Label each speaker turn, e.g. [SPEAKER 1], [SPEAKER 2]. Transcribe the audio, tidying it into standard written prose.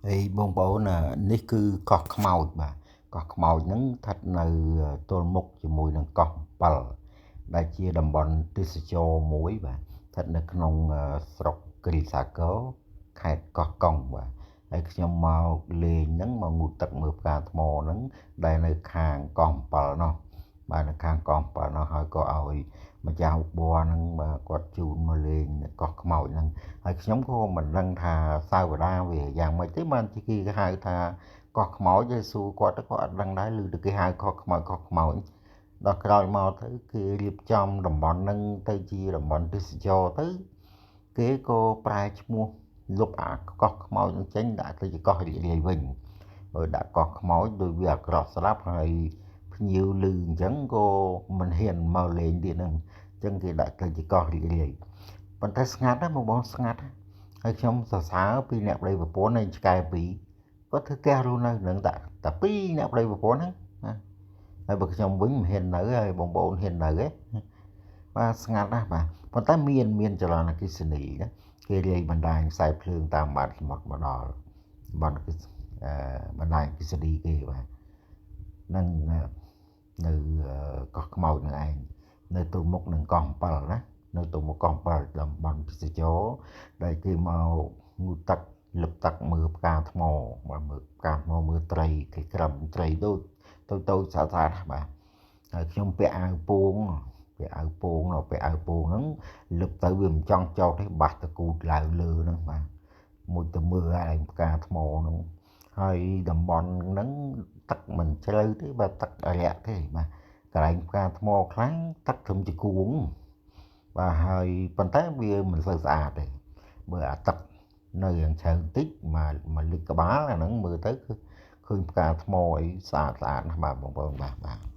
[SPEAKER 1] ហើយបងប្អូននេះគឺកោះខ្មោចបាទកោះខ្មោចហ្នឹងស្ថិតនៅទល់មុខជាមួយនឹងកោះ7ដែលជាតំបន់ទេសចរមួយបាទស្ថិតនៅក្នុងស្រុកគិរីសាគរខេត្តកោះកុងបាទហើយខ្ញុំមកលេងហ្នឹងមកងូតទឹកមើលផ្កាថ្មហ្នឹងដែលនៅខាងកោះ7នោះបាទនៅខាងកោះ7នោះហើយក៏ឲ្យម្ចាស់ឧបរហ្នឹងបាទគាត់ជូនមកលេងកោះខ្មោចហ្នឹងហើយខ្ញុំក៏មិនដឹងថាសាវតាវាយ៉ាងម៉េចទេបានគេហៅថាកោះខ្មោចហើយសួរគាត់ទៅក៏អត់ដឹងដែរឮតែគេហៅកោះខ្មោចកោះខ្មោចដល់ក្រោយមកទៅគេរៀបចំតំបន់ហ្នឹងទៅជាតំបន់ទេសចរទៅគេក៏ប្រែឈ្មោះលុបអាកោះខ្មោចហ្នឹងចេញដាក់ទៅជាកោះរីករាយវិញហើយដាក់កោះខ្មោចដោយវាអាក្រក់ស្រាប់ហើយភ្ញៀវឮអញ្ចឹងក៏មិនហ៊ានមកលេងទៀតហ្នឹងអញ្ចឹងគេដាក់ទៅជាកោះរីករាយប៉ុន្តែស្ងាត់ណាស់បងប្អូនស្ងាត់ហើយខ្ញុំសរសើរពីអ្នកប្តីប្រពន្ធនៃឆ្កែពីរគាត់ធ្វើផ្ទះរស់នៅនឹងតែពីរអ្នកប្តីប្រពន្ធហ្នឹងណាហើយបើខ្ញុំវិញមិនហ៊ាននៅហើយបងប្អូនហ៊ាននៅទេបាទស្ងាត់ណាស់បាទប៉ុន្តែមានចលនាអគ្គិសនីណាគេរាយបណ្ដាញខ្សែភ្លើងតាមបាតសមុទ្រមកដល់បណ្ដាញអគ្គិសនីគេបាទនឹងនៅកោះខ្មោចនឹងឯងនៅទល់មុខនឹងកោះ7ណានៅទល់មុខកោះ7តំបន់ទេសចរដែលគេមកងូតទឹកលឹបទឹកមើលផ្កាថ្មបាទមើលផ្កាថ្មមើលត្រីគេក្រឹមត្រីដូចតូចៗស្អាតៗបាទហើយខ្ញុំពាក់អាវពោងពាក់អាវពោងដល់ពាក់អាវពោងហ្នឹងលឹបទៅវាមិនចង់ចោតទេបាសតកូតឡើងលើហ្នឹងបាទមួយទៅមើលឯងផ្កាថ្មហ្នឹងហើយតំបន់ហ្នឹងទឹកមិនជ្រៅទេបាទទឹករាក់ទេបាទកន្លែងផ្កាថ្មខ្លាំងទឹកត្រឹមជាគួងបាទហើយប៉ុន្តែវាមិនសូវស្អាតទេមើលអាទឹកនៅយ៉ាងជ្រៅបន្តិចមកលិចក្បាលអាហ្នឹងមើលទៅគឺឃើញផ្កាថ្មអីស្អាតស្អាតណាស់បាទបងប្អូនបាទបាទ។